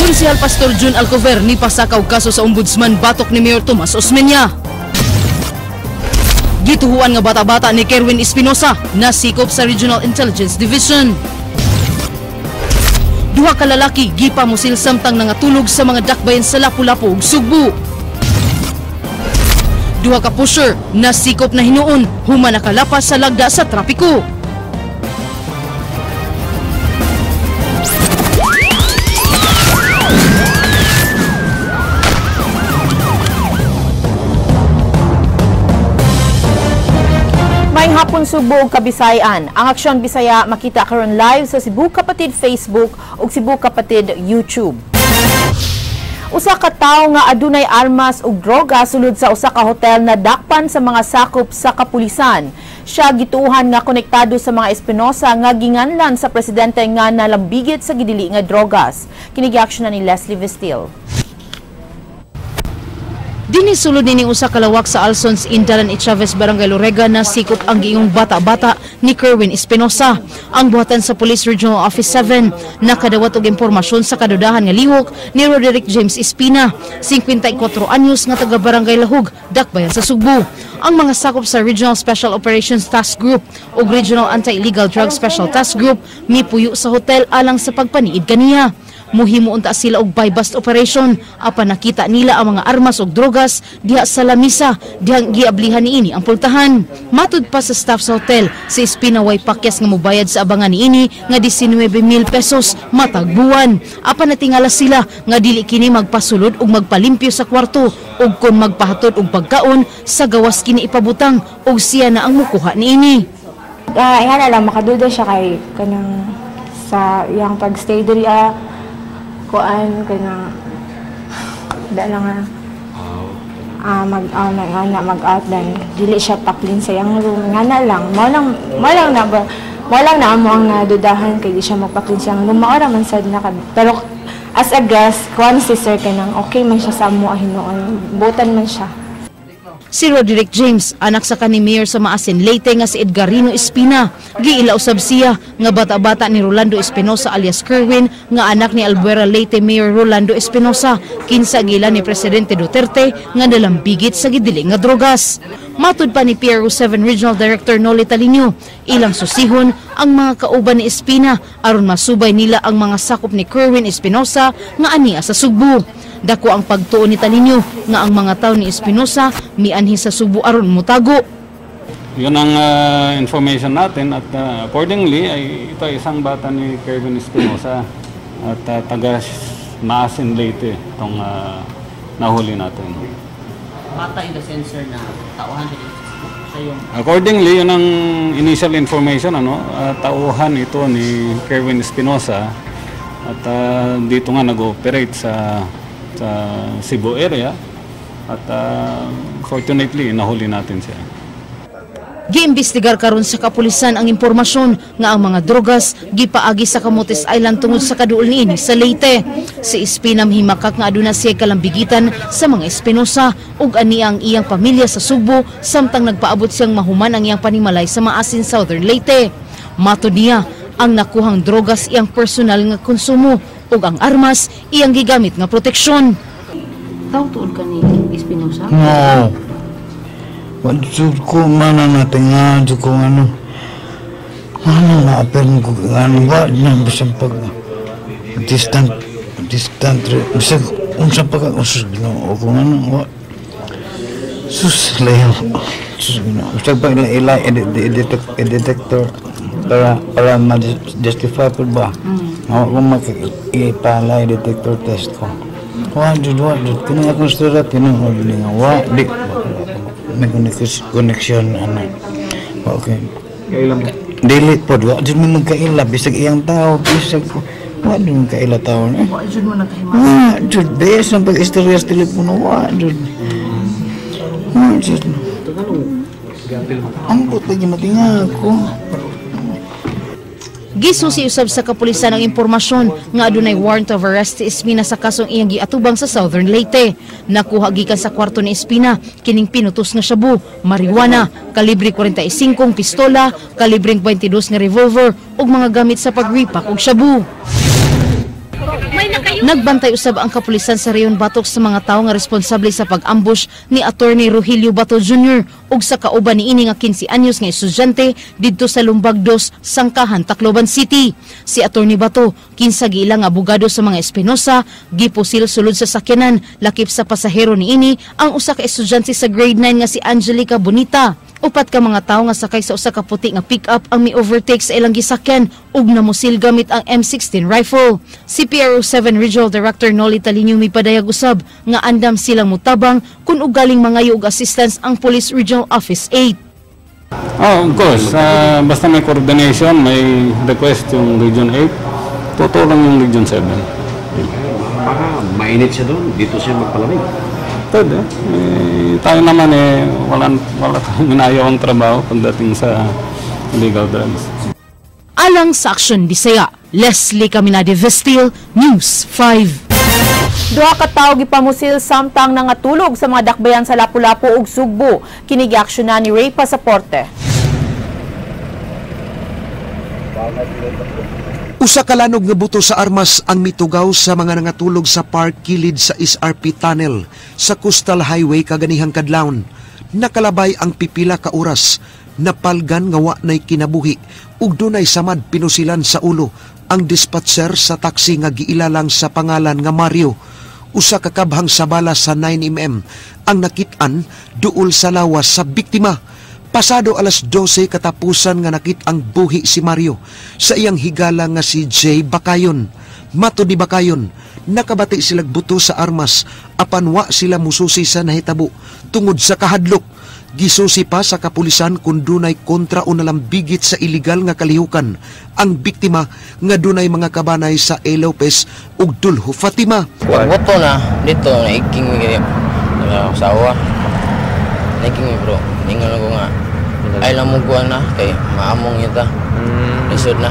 Konsehal Pastor Jun Alcover ni pasakaw kaso sa Ombudsman batok ni Mayor Tomas Osmeña. Gituhuan nga bata-bata ni Kerwin Espinosa nasikop sa Regional Intelligence Division. Duha ka lalaki gipamusil samtang nangatulog sa mga dakbayan sa Lapu-Lapu ug Sugbo. Duha ka pusher nasikop na hinuon human nakalapas sa lagda sa trapiko. Maayong hapon Subo ug Kabisayan. Ang Aksyon Bisaya makita karon live sa Cebu Kapatid Facebook ug Cebu Kapatid YouTube. Usa ka tawo nga adunay armas ug droga sulod sa usa ka hotel na dakpan sa mga sakop sa kapulisan. Siya gituohan nga konektado sa mga Espinosa nga ginganlan sa presidente nga nalambigit sa gidili nga drogas. Kini giaksyonan ni Leslie Vestil. Dinhi sulod nining usa ka lawak sa Alsons Indalan e Chavez, Barangay Lorega, na sikop ang giingong bata-bata ni Kerwin Espinosa. Ang buhatan sa Police Regional Office 7 nakadawat og impormasyon sa kadudahan nga lihok ni Roderick James Espina, 54 anyos nga taga Barangay Lahug, Dakbayan sa Sugbo. Ang mga sakop sa Regional Special Operations Task Group ug Regional Anti-Illegal Drug Special Task Group mipuyo sa hotel alang sa pagpaniid kaniya. Muhimo unta sila og buy-bust operation apan nakita nila ang mga armas og drogas diha sa lamisa dihang giablihan niini ang pultahan. Matud pa sa staff sa hotel, si Espina way pakyas nga mobayad sa abangan niini nga 19,000 pesos matag buwan. Apan natingala sila nga dili kini magpasulod og magpalimpyo sa kwarto ug kon magpahatod og pagkaon sa gawas kini ipabutang og siya na ang mukuha niini. Ingana lang makaduda siya kay kanang sa iyang pag-stay diri kuan kanang da lang mag na mag-out then dili siya pa-clean sa iyang room, ngana lang mo lang na ba mo lang na amo ang nadudahan kay di siya magpa-clean sa iyang room, mao ra man sad na pero as a guest kuan si sir kanang okay man siya sa amo hinuon, butan man siya. Si Roderick James, anak sa kani mayor sa Maasin Leyte nga si Edgarino Espina, giila usab siya nga bata-bata ni Rolando Espinosa alias Kerwin nga anak ni Albuera Leyte Mayor Rolando Espinosa, kinsa giila ni Presidente Duterte nga nalambigit sa gidili nga drogas. Matud pa ni PRO 7 Regional Director Noli Talino, ilang susihon ang mga kauban ni Espina aron masubay nila ang mga sakop ni Kerwin Espinosa nga ania sa Sugbo. Dako ang pagtuon ni Talino nga ang mga tawo ni Espinosa mianhi sa Sugbo aron mutago. Yun ang information natin at accordingly ay ito ay isang bata ni Kerwin Espinosa at taga Maasin Leyte itong nahuli natin. Bata in the sense na tauhan siya yung... Accordingly, yun ang initial information, tauhan ito ni Kerwin Espinosa at dito nga nag-ooperate sa Cebu area at fortunately nahuli natin siya. Giimbestigar karon sa kapulisan ang impormasyon nga ang mga drogas gipaagi sa Camotes Island tungod sa kaduol niini sa Leyte. Si Espina mihimakak nga aduna siya kalambigitan sa mga Espinosa ug ani ang iyang pamilya sa Sugbo samtang nagpaabot siyang mahuman ang iyang panimalay sa Maasin, Southern Leyte. Matod niya, ang nakuhang drogas iyang personal nga konsumo ug ang armas iyang gigamit nga proteksyon. Tao tuod ka ni Espinosa? No. Jud ko mana natin nga ko ano maapel ko ano ba na bisan pag distant bisag unsa pa ka usag no kung ano wa sus layo sus no usag pa ila detector para ma-justify po ba ako kung makipalay detector test ko wa jud kini akong surat tinuod nga wa di may connection ano. Okay. Kaila mo? Dili po, wa jud mo magkaila bisag iyang tao, bisag wa jud magkaila tao. Wa jud mo nagkahimasa. Wa jud bes ang pag-istorya sa telepono wa jud. Wa jud. Ang put lagi matinga ko. Gisusi usab sa kapulisan ang impormasyon nga adunay warrant of arrest si Espina sa kasong iyang giatubang sa Southern Leyte. Nakuha gikan sa kwarto ni Espina kining pinutos nga shabu, marijuana, kalibre 45 pistola, kalibreng 22 nga revolver ug mga gamit sa pagripak og shabu. Nagbantay usab ang kapulisan sa Rayon Batok sa mga tawo nga responsable sa pag-ambush ni Attorney Rogelio Bato Jr. ug sa kauban niini nga 15 anyos nga estudyante didto sa Lumbag 2, Sangkahan, Tacloban City. Si Attorney Bato, kinsa giila nga abogado sa mga Espinosa, gipusil sulod sa sakyanan lakip sa pasahero niini ang usa ka estudyante sa grade 9 nga si Angelica Bonita. Upat ka mga tawo nga sakay sa usa ka puti nga pick-up ang mi-overtake sa ilang gisakyan ug namusil gamit ang M16 rifle. Si PRO 7 Regional Director Noli Talino mipadayag usab nga andam silang mutabang kung ugaling mangayo og assistance ang Police Regional Office 8. Oh, of course. Basta may coordination, may request yung Region 8, tutulong yung Region 7. Baka mainit siya doon, dito siya magpalamig. Pwede. Eh, tayo naman eh, wala tayong inayaw ang trabaho pagdating sa illegal drugs. Alang sa Aksyon Bisaya, Leslie Caminade Vestil, News 5. Duha ka tawo gipamusil samtang nangatulog sa mga dakbayan sa Lapu-Lapu ug Sugbo. Kini giaksyonan ni Ray Pasaporte. Usa ka lanog nga buto sa armas ang mitugaw sa mga nangatulog sa park kilid sa SRP Tunnel sa Coastal Highway kaganihang kadlawon. Nakalabay ang pipila ka oras, napalgan nga wa nay kinabuhi ug dunay samad pinusilan sa ulo ang dispatcher sa taxi nga giilalang sa pangalan nga Mario. Usa ka kabhang sa bala sa 9 mm ang nakit-an duol sa lawas sa biktima. Pasado alas 12 katapusan nga nakit-ang buhi si Mario sa iyang higala nga si Jay Bakayon. Matod ni Bakayon, nakabati sila buto sa armas apan wa sila mususi sa nahitabo tungod sa kahadlok. Gisusi pa sa kapulisan kung dunay kontra o nalambigit sa iligal nga kalihukan ang biktima nga dunay mga kabanay sa A. Lopez ug Dulho Fatima. Pagbuto na dito naiking mi asawa. Naiking mi bro. Ningon ko nga ay lamuguan na kay maamong ita. Lisod na.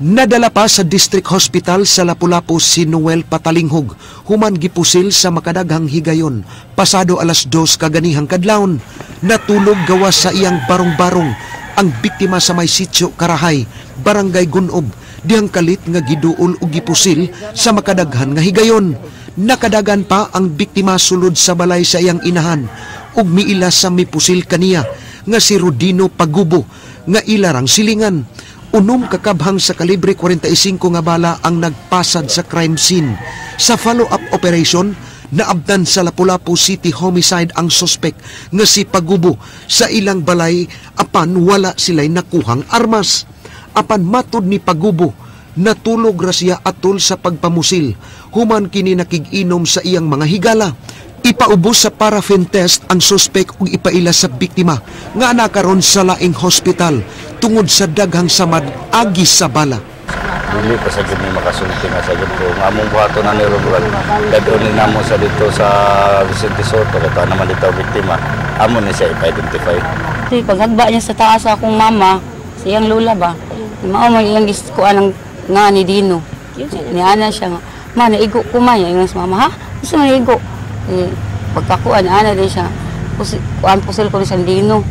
Nadala pa sa District Hospital sa Lapu-Lapu si Noel Patalinghog, human gipusil sa makadaghang higayon pasado alas 2 kaganihang kadlawon. Natulog gawas sa iyang barong-barong ang biktima sa may sitio Karahay, Barangay Gunob, dihang kalit nga giduol og gipusil sa makadaghan nga higayon. Nakadagan pa ang biktima sulod sa balay sa iyang inahan ug miila sa mipusil kaniya nga si Rodino Pagubo nga ilarang silingan. 6 kakabhang sa kalibre 45 nga bala ang nagpasad sa crime scene. Sa follow-up operation, naabdan sa Lapu-Lapu City Homicide ang suspect nga si Pagubo sa ilang balay apan wala sila'y nakuhang armas. Apan matud ni Pagubo, natulog ra siya atol sa pagpamusil, human kini nakig-inom sa iyang mga higala. Ipaubos sa paraffin test ang suspek ug ipaila sa biktima nga nakaron sa laing hospital tungod sa daghang samad agi sa bala. Dili pa sa gid may makasulti nga sa gid ko nga among buhaton na ni Rubrag dadon ni namo sa dito sa Vicente Soto kay naman dito biktima amo ni siya ipa-identify. Paghagba niya sa taas sa akong mama, siyang lula ba, mao man iyang giskuan ang nga ni Dino. Niana siya nga, ma naigo ko ma, ingon sa mama, ha? Gusto man naigo. Eh, pagkakuan, ana din siya, kuan pusil ko ni sa Dino.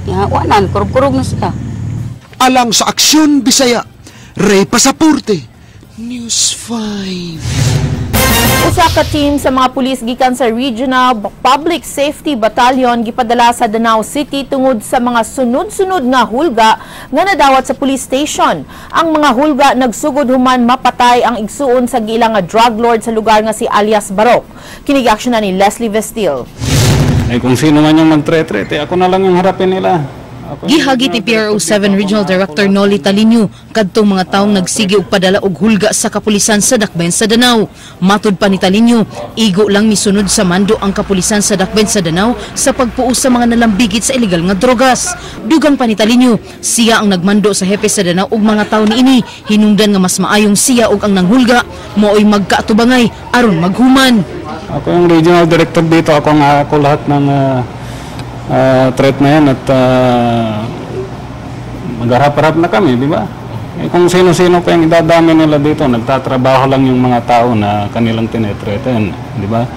Ya, wanan, kurog-kurog na siya. Alang sa Aksyon Bisaya, Ray Pasaporte, News 5. Usa ka team sa mga pulis gikan sa Regional Public Safety Battalion gipadala sa Danao City tungod sa mga sunod-sunod nga hulga nga nadawat sa police station. Ang mga hulga nagsugod human mapatay ang igsuon sa giila nga drug lord sa lugar nga si alias Barok. Kini giaksyonan ni Leslie Vestil. Eh kung sino man yung magtre-threat, eh, ako na lang yung harapin nila. Gihagit ni PRO 7 Regional Director Noli Talino kadtong mga taong nagsige og padala og hulga sa kapulisan sa Dakbayan sa Danao. Matud pa ni Talino, igo lang misunod sa mando ang kapulisan sa Dakbayan sa Danao sa pagpuo sa mga nalambigit sa ilegal nga drogas. Dugang pa ni Talino, siya ang nagmando sa hepe sa Danao ug mga tawo niini hinungdan nga mas maayong siya ug ang nanghulga maoy magkaatubangay aron maghuman. Ako yung regional director dito, ako ang ako lahat ng threat na yan at magharap-harap na kami, di ba? Eh, kung sino-sino pa yung idadami nila dito, nagtatrabaho lang yung mga tao na kanilang tinetreten, di ba?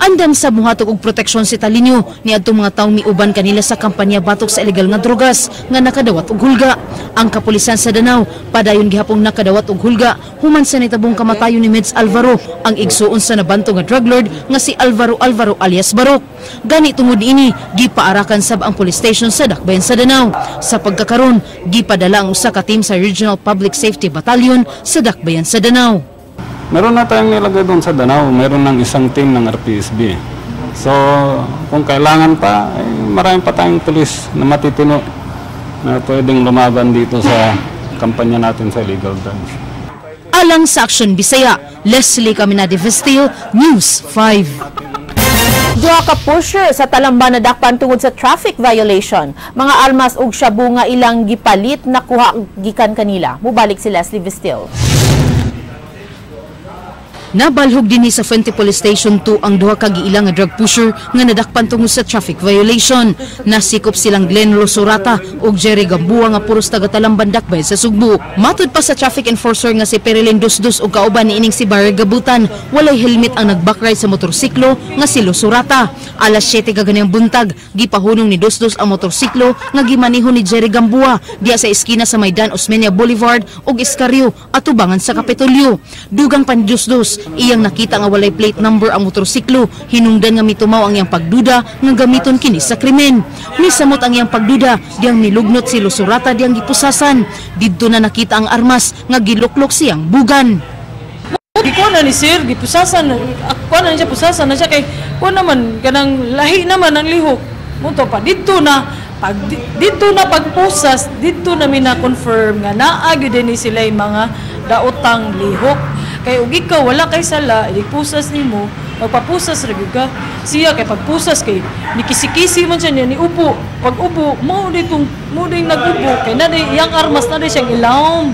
Andam sa muhatag og proteksyon si Talinyo niadtong mga taong miuban kanila sa kampanya batok sa ilegal nga drogas nga nakadawat og hulga. Ang kapulisan sa Danao padayon gihapong nakadawat og hulga human sa nitabong kamatayon ni Meds Alvaro, ang igsuon sa nabanto nga drug lord nga si Alvaro Alvaro alias Barok. Gani tungod niini, gipaarakan sab ang police station sa Dakbayan sa Danao. Sa pagkakaron, gipadala ang usa ka team sa Regional Public Safety Battalion sa Dakbayan sa Danao. Meron na tayong nilagay doon sa Danao, meron ng isang team ng RPSB. So, kung kailangan pa, eh, marami pa tayong pulis na matitino na pwedeng lumaban dito sa kampanya natin sa illegal drugs. Alang sa Action Bisaya, Leslie Caminade Vestil, News 5. Duha ka pusher sa Talamban nadakpan tungod sa traffic violation. Mga armas ug shabu nga ilang gipalit nakuha gikan kanila. Mubalik si Leslie Vestil. Nabalhog dinhi sa Fuente Police Station 2 ang duha ka giila nga drug pusher nga nadakpan tungod sa traffic violation. Nasikop silang Glenn Losorata ug Jerry Gamboa nga puros taga Talamban, Dakbay sa Sugbo. Matud pa sa traffic enforcer nga si Perilyn Dusdus ug kauban niining si Barry Gabutan, walay helmet ang nagback-ride sa motorsiklo nga si Losorata. Alas 7 kaganiyang buntag, gipahunong ni Dusdus ang motorsiklo nga gimaniho ni Jerry Gamboa diya sa eskina sa Maidan Osmeña Boulevard ug Escario atubangan sa Kapitolyo. Dugang pa ni Dusdus, iyang nakita nga walay plate number ang motorsiklo, hinungdan nga mitumaw ang iyang pagduda nga gamiton kini sa krimen. Misamot ang iyang pagduda, diyang nilugnot si Losorata diyang gipusasan. Didto na nakita ang armas nga giluklok siyang bugan. Gikuha na ni sir, gipusasan, kuha na siya, pusasan na siya kay kuha naman, kanang lahi naman ang lihok. Munto pa, dito na, pag, dito na pagpusas, dito na mi na-confirm nga naa gyud ni sila yung mga daotang lihok. Kay ug ikaw wala kay sala, ipusas nimo, magpapusas ra gyud ka. Siya kay pagpusas kay nikisikisi man siya niya niubo. Pag ubo, mao ditong mo ding nag-ubo kay na di iyang armas na di siyang ilawom.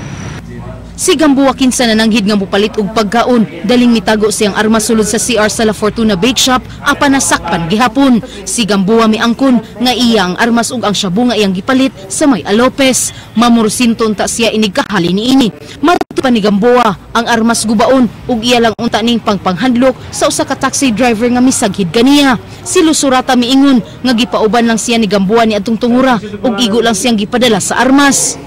Si Gamboa kinsa nananghid nga mopalit og pagkaon, daling mitago siyang armas sulod sa CR sa La Fortuna Bake Shop apan nasakpan gihapon. Si Gamboa miangkon nga iya ang armas ug ang shabu nga iyang gipalit sa may Alopes. Mamursinto unta siya inig kahali niini. Matud pa ni Gamboa, ang armas gubaon ug iya lang unta ning pangpanghandlok sa usa ka taxi driver nga misaghid kaniya. Si Lusurata miingon nga gipauban lang siya ni Gamboa ni adtong tungura ug igo lang siyang gipadala sa armas.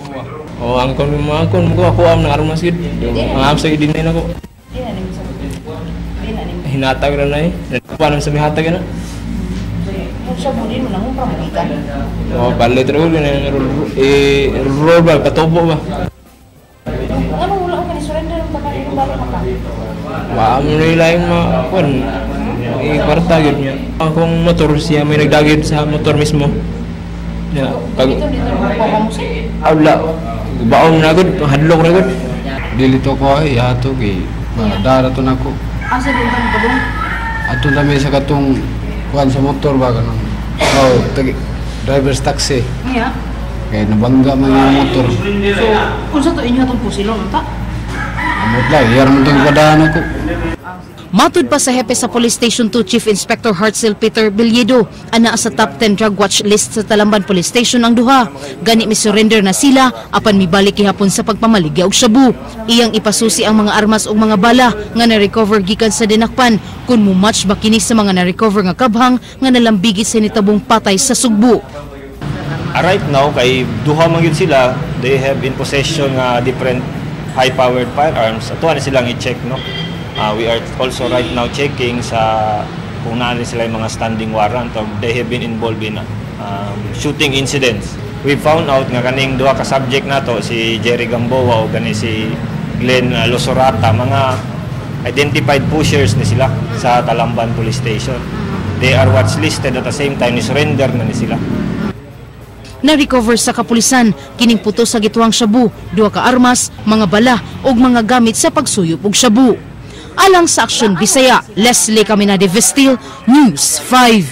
Oh, angkon mo angkon mo ako am ng armas gid. Ang am sa gid din ako. Hinatag ra na eh. Nagkuha sa mihatag na. Oh, balit ra ul eh roll ba patubo ba. Ano wala ko ni surrender ang tanan imong balik ka? Wa mo nila yung ma kuan. Eh kwarta gid niya. Akong motor siya may nagdagid sa motor mismo. Ya, pag awla baon na gud, hadlok na gud. Dili to ko ay ato kay dara to nako. Asa din ka padung? Ato na may sa katong kuan sa motor ba kanon. Oh, driver's taxi. Iya. Kay nabangga man yung motor. So, unsa to inyo atong pusilon unta? Amot lang, iyar mo tong padaan ako. Matud pa sa hepe sa Police Station 2 Chief Inspector Hartzell Peter Belledo, ana sa top 10 drug watch list sa Talamban Police Station ang duha. Gani mi-surrender na sila apan mibalik gihapon sa pagpamaligya og shabu. Iyang ipasusi ang mga armas ug mga bala nga na-recover gikan sa dinakpan kun mo-match ba kini sa mga na-recover nga kabhang nga nalambigit sa nitabong patay sa Sugbo. Right now kay duha man gyud sila, they have in possession nga different high-powered firearms. Ato na silang i-check, no. We are also right now checking sa kung naan sila yung mga standing warrant or they have been involved in shooting incidents. We found out nga kaning duha ka subject nato, si Jerry Gamboa o gani si Glenn Losorata, mga identified pushers ni sila sa Talamban Police Station. They are watch listed at the same time ni surrender na ni sila. Na-recover sa kapulisan kining puto sa gituang shabu, duha ka armas, mga bala ug mga gamit sa pagsuyop og shabu. Alang sa Action Bisaya, Leslie Caminade Vestil, News 5.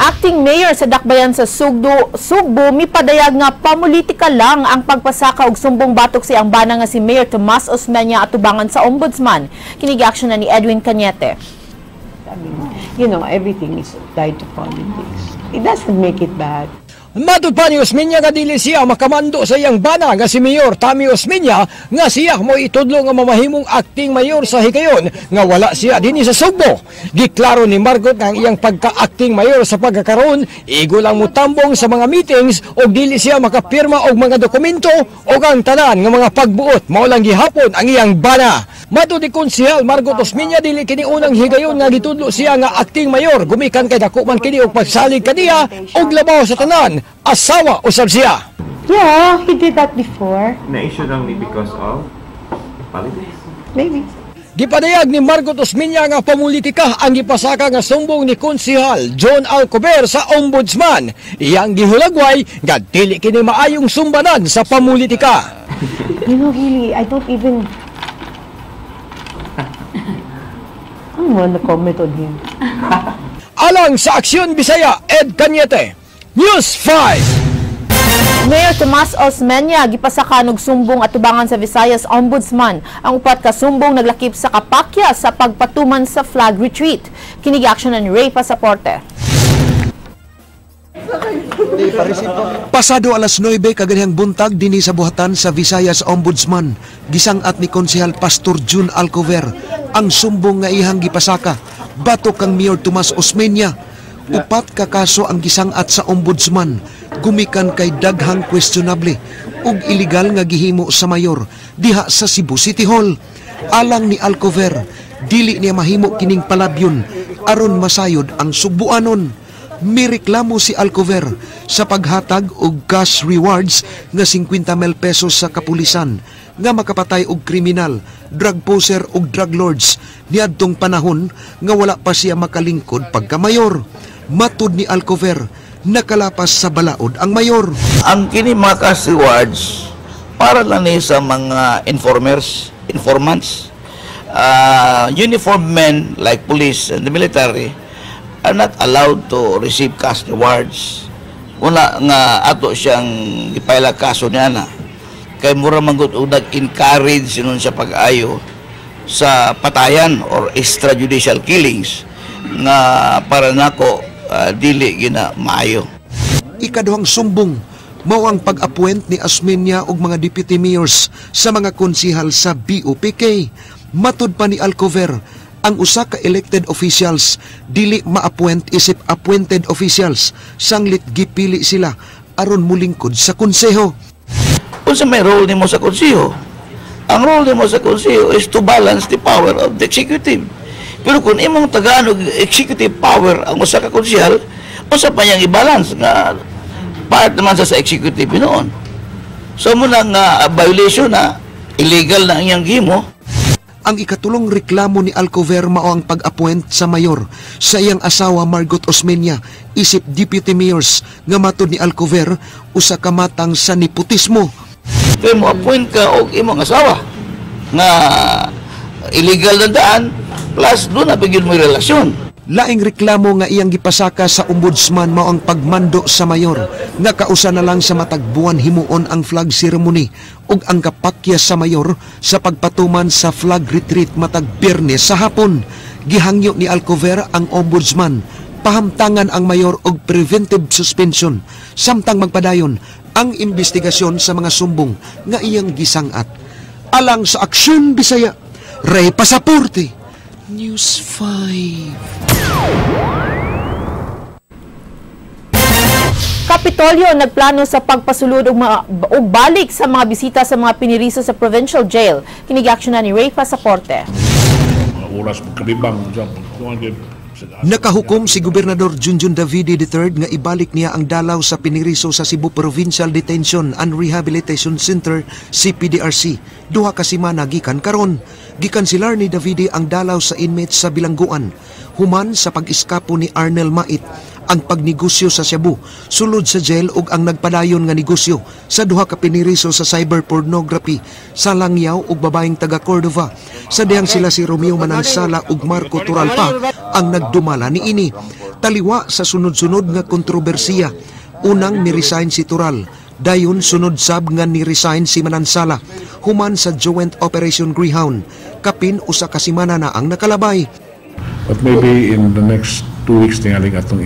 Acting Mayor sa Dakbayan sa Sugbo mipadayag nga pamulitika lang ang pagpasaka og sumbong batok sa iyang bana nga si Mayor Tomas Osmeña atubangan sa Ombudsman. Kini gi-action na ni Edwin Cañete. I mean, you know, everything is tied to politics. It doesn't make it bad. Matud pa ni Osmeña nga dili siya makamando sa iyang bana nga si Mayor Tommy Osmeña, nga siya mo itudlo nga mamahimong acting mayor sa higayon nga wala siya dinhi sa Sugbo. Giklaro ni Margot nga ang iyang pagka-acting mayor sa pagkakaroon igo lang mutambong sa mga meetings og dili siya makapirma og mga dokumento og ang tanan nga mga pagbuot mao lang gihapon ang iyang bana. Matud ni Konsehal Margot Osmeña, dili kini unang higayon nga gitudlo siya nga acting mayor gumikan kay dako man kini og pagsalig kaniya og labaw sa tanan asawa usab siya. Yeah, he did that before. Na-issue lang ni because of politics? Maybe. Gipadayag ni Margot Osmeña nga pamulitika ang gipasaka nga sumbong ni Konsehal John Alcover sa Ombudsman. Iyang gihulagway nga dili kini maayong sumbanan sa pamulitika. Really, I don't even... I don't want to comment on him. Alang sa Aksyon Bisaya, Ed Cañete, News 5. Mayor Tomas Osmeña gipasaka og sumbong atubangan sa Visayas Ombudsman. Ang upat ka sumbong naglakip sa kapakya sa pagpatuman sa flag retreat. Kini action ni Ray Pasaporte. Pasado alas 9 kaganihang buntag dinhi sa buhatan sa Visayas Ombudsman, gisangat ni Konsehal Pastor June Alcover ang sumbong nga ihang gipasaka batok kang Mayor Tomas Osmeña. Upat ka kaso ang gisangat sa Ombudsman gumikan kay daghang questionable ug illegal nga gihimo sa mayor diha sa Cebu City Hall. Alang ni Alcover, dili niya mahimo kining palabyon aron masayod ang sugbuanon. Mireklamo si Alcover sa paghatag og cash rewards nga 50 mil pesos sa kapulisan nga makapatay og kriminal, drug poser og drug lords niadtong panahon nga wala pa siya makalingkod pagkamayor. Matud ni Alcover, nakalapas sa balaod ang mayor. Ang kini mga cash rewards para lang ni sa mga informers, informants, uniformed men like police and the military are not allowed to receive cash rewards. Wala nga ato siyang ipaila kaso niya na. Kay mura manggod og nag-encourage nun siya pag-ayo sa patayan or extrajudicial killings nga para nako dili gina maayo. Ikaduhang sumbong mao ang pag-appoint ni Osmeña og mga deputy mayors sa mga konsihal sa BOPK. Matud pa ni Alcover, ang usa ka elected officials dili ma-appoint isip appointed officials sanglit gipili sila aron mulingkod sa konseho. Unsa may role nimo sa konseho? Ang role nimo sa konseho is to balance the power of the executive. Pero kung imong tagaan og executive power ang usa ka konsehal, unsa pa niyang i-balance nga part naman sa executive noon. So mo na nga violation na illegal na ang iyang gimo. Ang ikatulong reklamo ni Alcover mao ang pag-appoint sa mayor sa iyang asawa Margot Osmeña isip deputy mayors nga matud ni Alcover usa ka matang sa nepotismo. Kaya mo appoint ka og imong asawa nga illegal na daan, plus doon na bigyan mo relasyon. Laing reklamo nga iyang gipasaka sa ombudsman mao ang pagmando sa mayor nga kausa na lang sa matag buwan himuon ang flag ceremony ug ang kapakya sa mayor sa pagpatuman sa flag retreat matag Biyernes sa hapon. Gihangyo ni Alcover ang ombudsman pahamtangan ang mayor og preventive suspension samtang magpadayon ang investigasyon sa mga sumbong nga iyang gisangat. Alang sa Aksyon Bisaya, Ray Pasaporte, News 5. Kapitolyo nagplano sa pagpasulod og balik sa mga bisita sa mga piniriso sa provincial jail. Kini action na ni Ray Pasaporte. Mga oras magkalibang. Nakahukom si Gobernador Junjun Davide III nga ibalik niya ang dalaw sa piniriso sa Cebu Provincial Detention and Rehabilitation Center CPDRC. 2 ka semana gikan karon. Gikanselar ni Davide ang dalaw sa inmates sa bilangguan. Human sa pag-eskapo ni Arnel Mait ang pagnegosyo sa Cebu, sulod sa jail ug ang nagpadayon nga negosyo sa 2 ka piniriso sa cyber pornography sa Langyaw ug babaeng taga Cordova. Sa dihang sila si Romeo Manansala ug Marco Turalpa ang nagdumala niini. Taliwa sa sunod-sunod nga kontrobersiya, unang ni-resign si Tural, dayon sunod sab nga ni-resign si Manansala human sa Joint Operation Greyhound. Kapin usa ka semana na ang nakalabay. But maybe in the next 2 weeks tingaling atong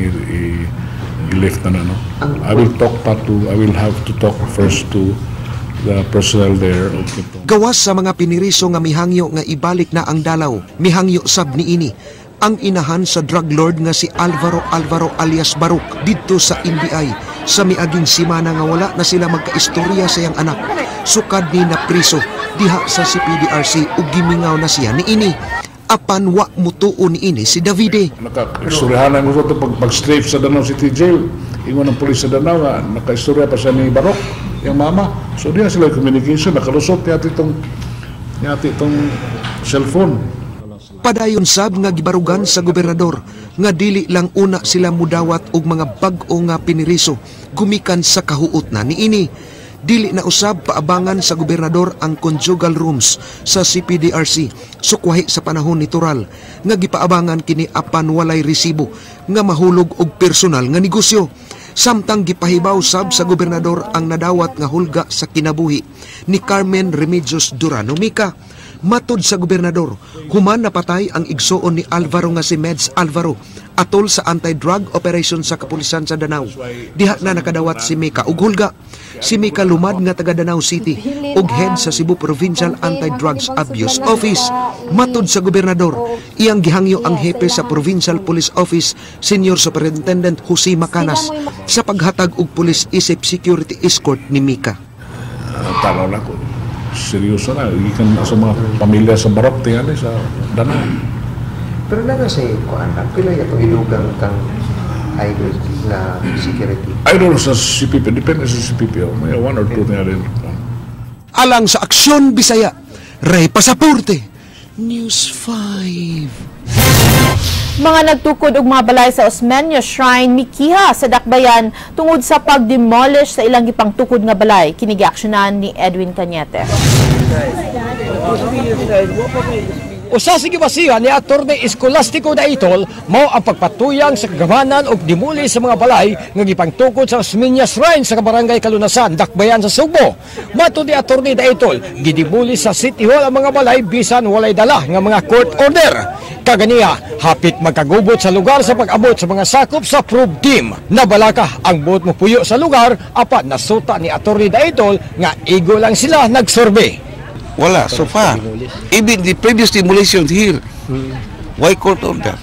I-lift na na, no? I will talk pa to, I will have to talk first to the personnel there. Okay. Gawas sa mga piniriso nga mihangyo nga ibalik na ang dalaw, mihangyo sab niini ang inahan sa drug lord nga si Alvaro Alvaro alias Baruk didto sa NBI sa miaging simana nga wala na sila magkaistorya sa iyang anak. Sukad ni napriso diha sa CPDRC ug gimingaw na siya niini. Apan wa mutuo niini si Davide. Naka-istoryahan ko ito pag-strafe sa Danao City Jail. Ingon ng pulis sa Danao nga naka-istorya pa siya ni Barok, yung mama. So diya sila communication, nakalusot niya itong cellphone. Padayon sab nga gibarugan sa gobernador nga dili lang una sila mudawat og mga bag-o nga piniriso gumikan sa kahuot na niini. Dili na usab paabangan sa gobernador ang conjugal rooms sa CPDRC sukwahi sa panahon ni Toral nga gipaabangan kini apan walay resibo nga mahulog og personal nga negosyo. Samtang gipahibaw sab sa gobernador ang nadawat nga hulga sa kinabuhi ni Carmen Remedios Durano Mika. Matod sa gobernador, human napatay ang igsuon ni Alvaro nga si Meds Alvaro atol sa anti-drug operation sa kapulisan sa Danao. Diha na nakadawat si Mika og hulga. Si Mika lumad nga taga Danao City ug head sa Cebu Provincial Anti-Drugs Abuse Office. Matod sa gobernador, iyang gihangyo ang hepe sa Provincial Police Office, Senior Superintendent Jose Macanas, sa paghatag og pulis isip security escort ni Mika. Tanaw na ko. Seryoso na. Gikan sa mga pamilya sa Barok, tingali sa Danao. Pero na kasi, kuan, pila itong idugang kang idol na security? I don't know sa CPP. Depende sa CPP. Oh. May one or two tingali. Alang sa Aksyon Bisaya, Ray Pasaporte, News 5. Mga nagtukod og mga balay sa Osmeña Shrine mikiha sa Dakbayan tungod sa pag-demolish sa ilang gipangtukod nga balay. Kini giaksyonan ni Edwin Cañete. Usa sa gibasihan ni Attorney Escolastico Daitol mao ang pagpatuyang sa kagamanan og demolish sa mga balay nga gipangtukod sa Osmeña Shrine sa Barangay Kalunasan, Dakbayan sa Sugbo. Matod ni Attorney Daitol, gidemolish sa City Hall ang mga balay bisan walay dala nga mga court order. Kaganiha, hapit magkagubot sa lugar sa pag-abot sa mga sakop sa probe team. Nabalaka ang buot mo puyo sa lugar apan nasuta ni Attorney Daitol nga igo lang sila nagsurvey. Wala, so far. Even the previous demolition here, why court order?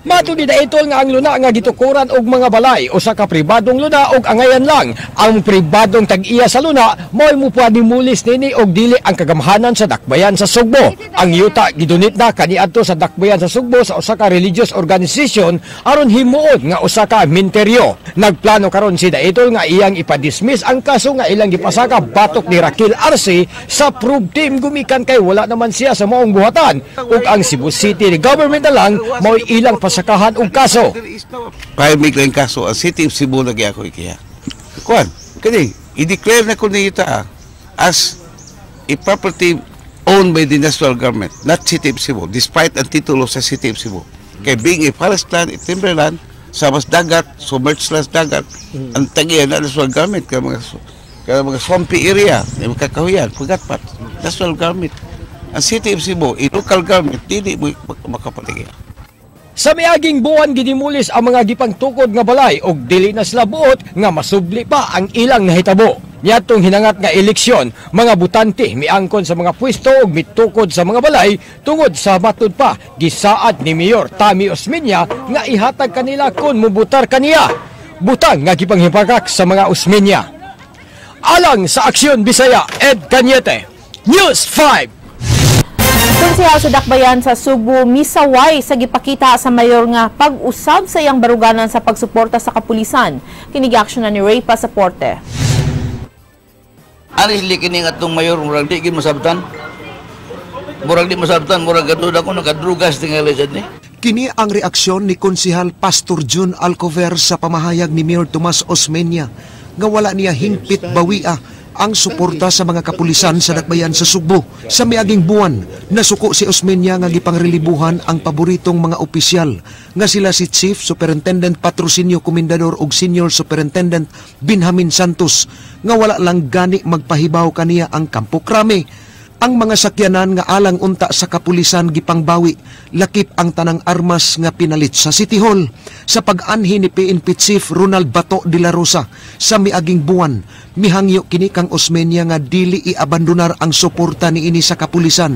Matod ni Daitol nga ang luna nga gitukuran og mga balay usa ka pribadong luna og angayan lang ang pribadong tag-iya sa luna mo'y mupademolish nini og dili ang kagamhanan sa Dakbayan sa Sugbo. Ang yuta gidonate na kaniadto sa Dakbayan sa Sugbo sa usa ka religious organization aron himuon nga usa ka minteryo. Nagplano karon si Daitol nga iyang ipadismiss ang kaso nga ilang gipasaka batok ni Raquel Arce sa probe team gumikan kay wala naman siya sa maong buhatan ug ang Cebu City government na lang mo'y ilang pasakahan og kaso. File make lang kaso, ang City of Cebu lagi ako ikiya. Kuan, kani, i-declare na ko nita as a property owned by the national government, not City of Cebu, despite ang titulo sa City of Cebu. Kay being a forest land, a timberland, sa mas dagat, submerged lang sa dagat, ang tagiya na national government, kaya mga swampy area, na mga kakahuyan, pagatpat, national government. Ang City of Cebu, a local government, dili mo makapaligya. Sa miaging buwan gidemolish ang mga gipangtukod nga balay og dili na sila buot nga masubli pa ang ilang nahitabo. Niadtong hinangat nga eleksyon, mga butante miangkon sa mga pwesto ug mitukod sa mga balay tungod sa matud pa gisaad ni Mayor Tommy Osmeña nga ihatag kanila kon mubutar kaniya. Butang nga gipanghipakak sa mga Osmeña. Alang sa Aksyon Bisaya, Ed Cañete, News 5. Konsehal sa Dakbayan sa Sugbo misaway sa gipakita sa mayor nga pag-usab sa iyang baruganan sa pagsuporta sa kapulisan. Kini giaksyonan ni Ray Pasaporte. Honestly, kini nga atong mayor, murag di gid masabtan. Murag di masabtan, murag kadud ako nakadrugas tingali sad ni. Kini ang reaksyon ni Konsehal Pastor June Alcover sa pamahayag ni Mayor Tomas Osmeña nga wala niya hingpit bawia ang suporta sa mga kapulisan sa Dakbayan sa Sugbo. Sa miaging buwan, nasuko si Osmeña nga gipangrelibuhan ang paboritong mga opisyal nga sila si Chief Superintendent Patrocinio Comendador ug Senior Superintendent Benjamin Santos nga wala lang gani magpahibaw kaniya ang Campo Crame. Ang mga sakyanan nga alang unta sa kapulisan gipangbawi, lakip ang tanang armas nga pinalit sa City Hall. Sa pag-anhi ni PNP Chief Ronald Bato de la Rosa sa miaging buwan, mihangyo kini kang Osmeña nga dili iabandonar ang suporta niini sa kapulisan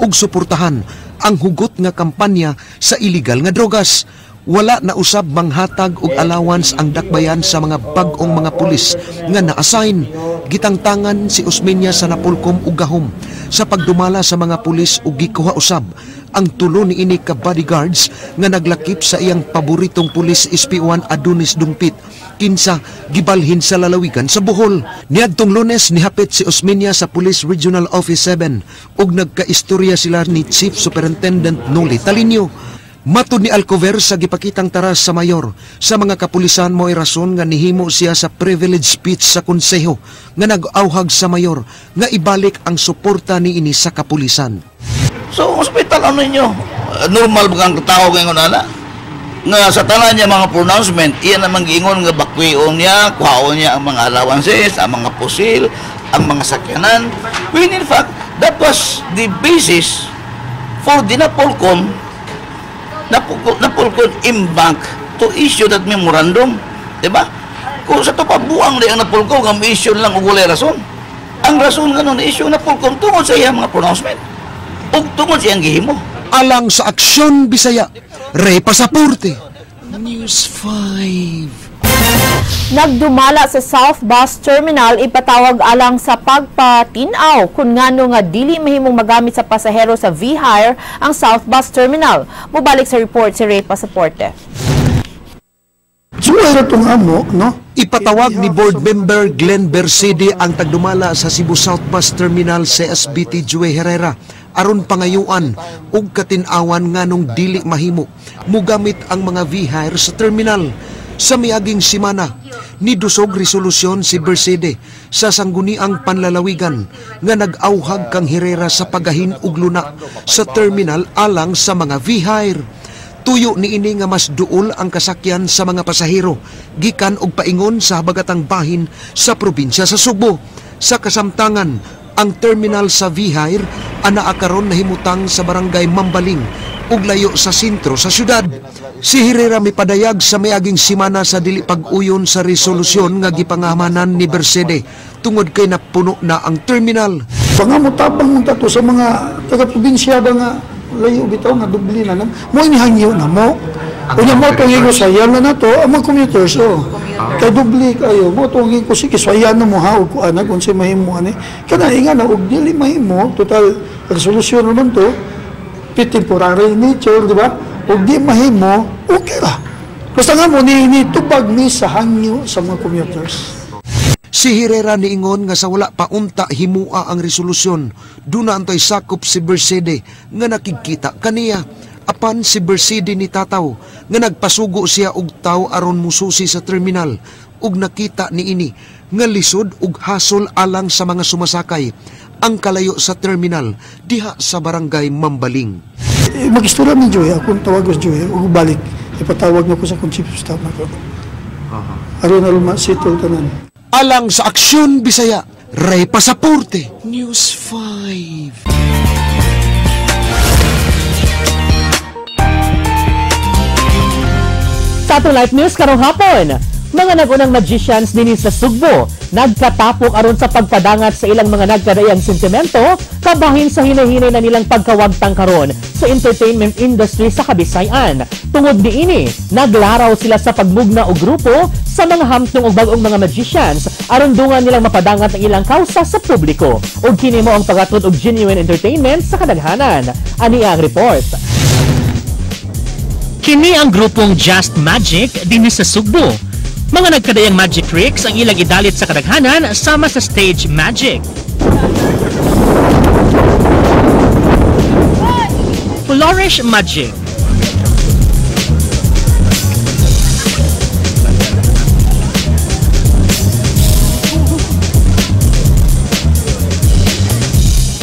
ug suportahan ang hugot nga kampanya sa illegal nga drogas. Wala na usab manghatag og allowance ang dakbayan sa mga bag-ong mga pulis nga na-assign. Gitangtangan si Osmeña sa Napolcom ug gahom sa pagdumala sa mga pulis ug gikuha usab ang tulo niini ka bodyguards nga naglakip sa iyang paboritong pulis SP1 Adonis Dumpit, kinsa gibalhin sa lalawigan sa Bohol. Niadtong Lunes nihapit si Osmeña sa Police Regional Office 7 ug nagkaistorya sila ni Chief Superintendent Noli Talinio. Matud ni Alcover sa gipakitang taras sa mayor sa mga kapulisan mo'y rason nga nihimo siya sa privilege speech sa konseho nga nag-auhag sa mayor nga ibalik ang suporta niini sa kapulisan. So, hospital ano ninyo? Normal ba ang tao ngayon ana? Nga sa tanan niya mga pronouncement, iyan namang giingon nga bakwion niya, kuhaon niya ang mga allowances, ang mga pusil, ang mga sakyanan. When in fact, that was the basis for the Napolcom Imbank to issue that memorandum, diba? Kung sa ito pa, buang na ang Napolcom, ang issue lang og walay rason. Ang rason nga nun, issue Napolcom tungod sa iyang mga pronouncement ug tungod sa iyang gihimo. Alang sa Aksyon Bisaya, Ray Pasaporte, News 5. Nagdumala sa South Bus Terminal ipatawag alang sa pagpatinaw kung ngano nga dili mahimong magamit sa pasahero sa V-Hire ang South Bus Terminal. Mubalik sa report si Ray Pasaporte. Ipatawag ni board member Glenn Bercede ang tagdumala sa Cebu South Bus Terminal CSBT Joey Herrera aron pangayuan ug katin-awan nganong dili mahimo mugamit ang mga V-Hire sa terminal. Sa miaging simana, nidusog resolusyon si Bercede sa sangguniang panlalawigan nga nag-auhag kang Herrera sa pagahin ug luna sa terminal alang sa mga V-Hire. Tuyo niini nga mas duol ang kasakyan sa mga pasahero gikan og paingon sa habagatang bahin sa probinsya sa Sugbo. Sa kasamtangan, ang terminal sa V-Hire anaa karon nahimutang sa barangay Mambaling ug layo sa sentro sa syudad. Si Herrera mipadayag sa miaging simana sa dili pag-uyon sa resolusyon nga gipangamanan ni Bercede tungod kay napuno na ang terminal. Pangamutabang mo tato sa mga taga-probinsya ba nga layo bitaw nga dubli na mo inihangyo na mo. Unya mo itong ingo sayan na nato ang mga commuters oh. Kay dubli kayo mo itong ingo sige sayan na mo ha og kuan kung si mahimo ani. Kana inga na og dili mahimo total resolusyon naman to. Temporary nature, di ba? Ug di mahimo, okay ra. Basta nga mo, ni tubag ni sa hangyo sa mga commuters. Si Herrera niingon nga sa wala pa unta himua ang resolusyon, duna antoy sakop si Bercede nga nakigkita kaniya. Apan si Bercede ni tataw nga nagpasugo siya og taw aron mususi sa terminal ug nakita niini nga lisod ug hasol alang sa mga sumasakay ang kalayo sa terminal diha sa barangay Mambaling. Mag-istorya ni Joey, akong tawag ko si Joey, ug balik, ipatawag na ko sa akong chief of staff na ko. Aron aron ma-settle tanan. Alang sa Aksyon Bisaya, Ray Pasaporte, News 5. Sa atong live news karong hapon, mga nag-unang magicians dinhi sa Sugbo nagkatapok aron sa pagpadangat sa ilang mga nagkadayang sentimento kabahin sa hinahinay na nilang pagkawagtang karon sa entertainment industry sa Kabisayan. Tungod niini, naglaraw sila sa pagmugna og grupo sa mga hamtong og bag-ong mga magicians aron dungan nilang mapadangat ang ilang kausa sa publiko. Ug kini mo ang pagatod og genuine entertainment sa kadaghanan. Ani ang report. Kini ang grupong Just Magic dinhi sa Sugbo. Mga nagkadayang magic tricks ang ilang idalit sa kadaghanan sama sa stage magic. Flourish magic.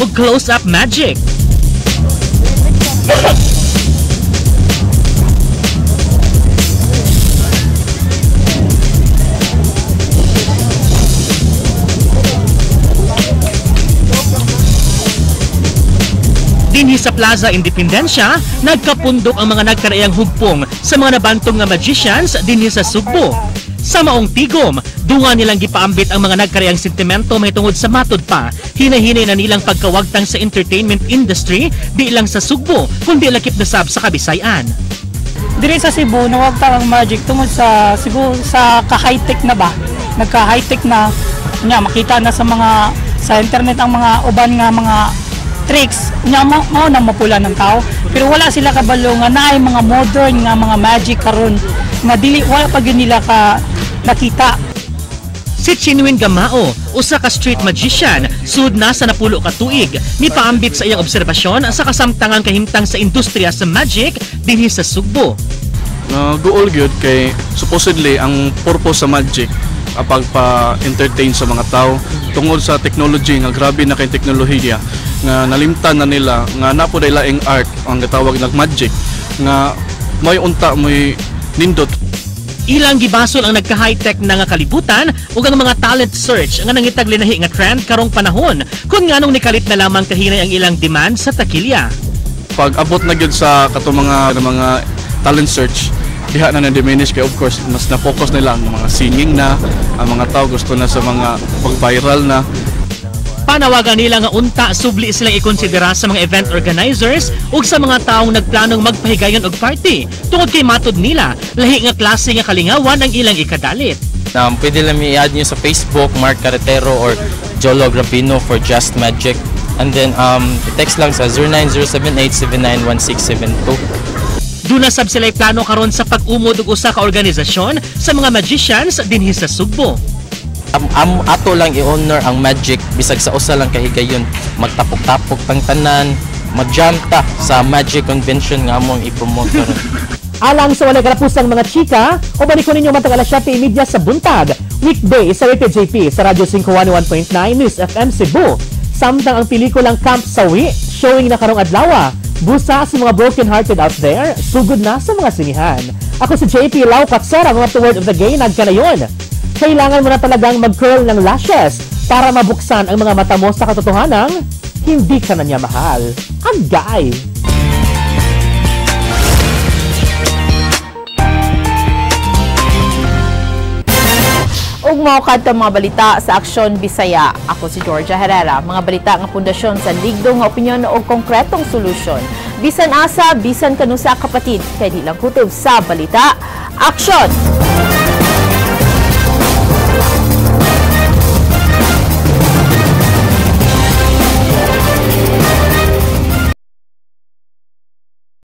Ug close-up magic. Dinhi sa Plaza Independencia, nagkapundok ang mga nagkaraiyang hugpong sa mga nabantog nga magicians dinhi sa Sugbo. Sa maong tigom, dunga nilang gipaambit ang mga nagkaraiyang sentimento mahitungod sa matud pa. Hinahinay na nilang pagkawagtang sa entertainment industry, di lang sa Sugbo, kundi lakip na sab sa Kabisayan. Diri sa Cebu, nawagtang ang magic tungod sa siguro sa ka-high-tech na ba? Nagka-high-tech na nya, makita na sa mga sa internet ang mga uban nga mga tricks nya mo nang mapula ng tao, pero wala sila kabalo nga naay mga modern nga mga magic karon nga dili wala pa gyud nila ka nakita. Si Chinwin Gamao, usa ka street magician, sud na sa 10 ka tuig, mipaambit sa iyang obserbasyon sa kasamtangang kahimtang sa industriya sa magic dinhi sa Sugbo. Goal gyud kay supposedly ang purpose sa magic pagpa-entertain sa mga tao tungod sa technology nga grabe na kay teknolohiya nga nalimtan na nila nga napo day laing art ang gitawag nag magic nga may unta may nindot. Ilang gibasol ang nagka-high-tech na nga kalibutan ug ang mga talent search nga nangitag linahi nga trend karong panahon kung nganong nikalit na lamang kahinay ang ilang demand sa takilya. Pag abot na gyud sa katong mga talent search, diha na na-diminish kay of course mas na-focus nila ang mga singing na, ang mga tao gusto na sa mga pag-viral na. Panawagan nila nga unta subli silang ikonsidera sa mga event organizers ug sa mga taong nagplanong magpahigayon og party tungod kay matud nila lahi nga klase nga kalingawan ang ilang ikadalit. Pwede lang i-add nyo sa Facebook, Mark Carretero or Jolo Grapino for Just Magic. And then text lang sa 09078791672. Duna sab sila'y plano karon sa pag-umod og usa ka organisasyon sa mga magicians dinhi sa Sugbo. Ato lang i-honor ang magic bisag sa usa lang kahigayon, magtapok-tapok tang tanan, mag-jam ta sa magic convention nga among i-promote karon. Alang sa walay karapusang mga chika, uban ko ninyo matag alas 7:30 sa buntag, weekday sa RTJP sa Radyo 511.9 News FM Cebu. Samtang ang pelikulang Camp Sawi showing na karong adlaw. Busa sa mga broken-hearted out there, sugod na sa mga sinihan. Ako si JP Lau Katsera, mga to word of the gay, nagkanayon. Kailangan mo na talagang mag-curl ng lashes para mabuksan ang mga mata mo sa katotohanang hindi ka na niya mahal. Ang gay! Ug mao kadto mga balita sa Aksyon Bisaya. Ako si Georgia Herrera. Mga balita nga pundasyon sa ligdong nga opinyon o konkretong solusyon. Bisan asa, bisan kanusa kapatid, kay di lang kutob sa balita. Aksyon!